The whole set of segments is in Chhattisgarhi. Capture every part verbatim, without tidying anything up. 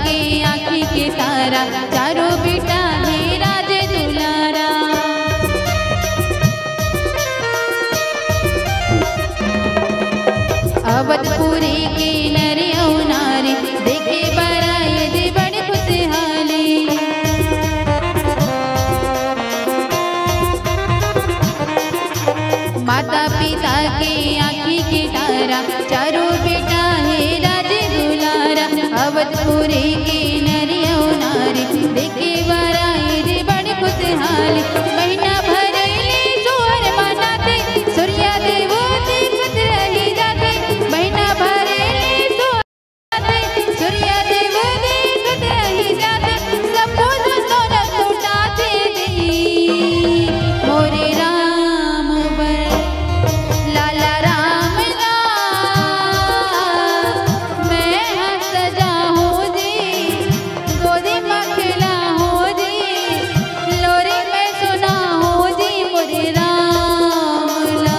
के आँखी के तारा, चारों बेटा हे राज दुलारा। अवधपुरी के नर अउ नारी, देखे बर आए जे बड़ खुशहाली। माता पिता के आँखी के तारा, चारों बेटा हे राज दुलारा। अवधपुरी के नर अउ नारी, देखे बर आए जे बड़ खुशहाली। महीना भर ले सोहर मनाथे, सूर्या देव देखत रहि जाथे। महीना भर ले सोहर सूर्य देव देखत रहि जाथे, सब फूल सोनम लुटाथे जी। मोरे राम बर, लाला राम ला, मैं हंस जाहूं जी, गोदी म खेलाहूं जी, लोरी मैं सुनाहूं जी, मोरे राम ला।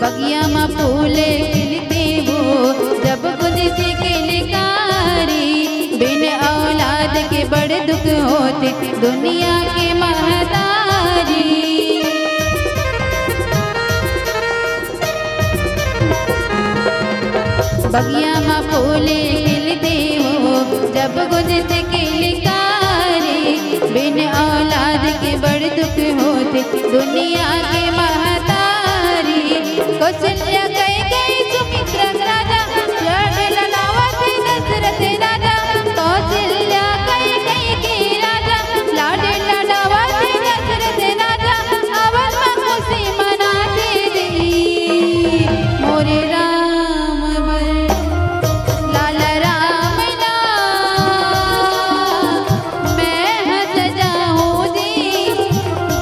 बगिया म फूल खिलथे वो, जब गुंजथे किलकारी। बिन औलाद के बड़ दुख होथे दुनिया के महतारी। बगिया म फूल खिलथे वो, जब गुंजथे किलकारी। बिन औलाद के बड़ दुख होथे दुनिया के महतारी। कौशल्या कैकेयी सुमित्रा के राजा, लाड लड़ावथे दशरथ राजा। कौशल्या कैकेयी के राजा, लाड लड़ावथे दशरथ राजा। अवध म खुशी मनाथे जी, मोरे राम बर, लाला राम ला, मैं हंस जाहूं जी,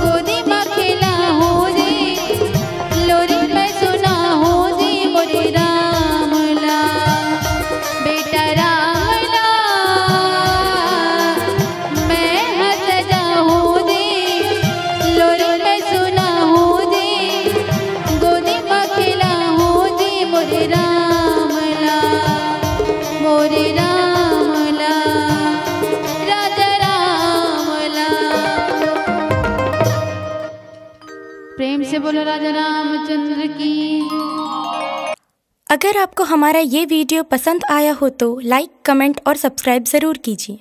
गोदी म खेलाहूं जी, लोरी मैं सुनाहूं जी, मोरे राम ला, बेटा राम ला, मैं हंस जाहूं जी, लोरी मैं सुनाहूं जी, गोदी म खेलाहूं जी, मोरे राम ला, मोरे राम ला, राजा राम ला। प्रेम से बोलो राजा रामचंद्र की। अगर आपको हमारा ये वीडियो पसंद आया हो तो लाइक, कमेंट और सब्सक्राइब ज़रूर कीजिए।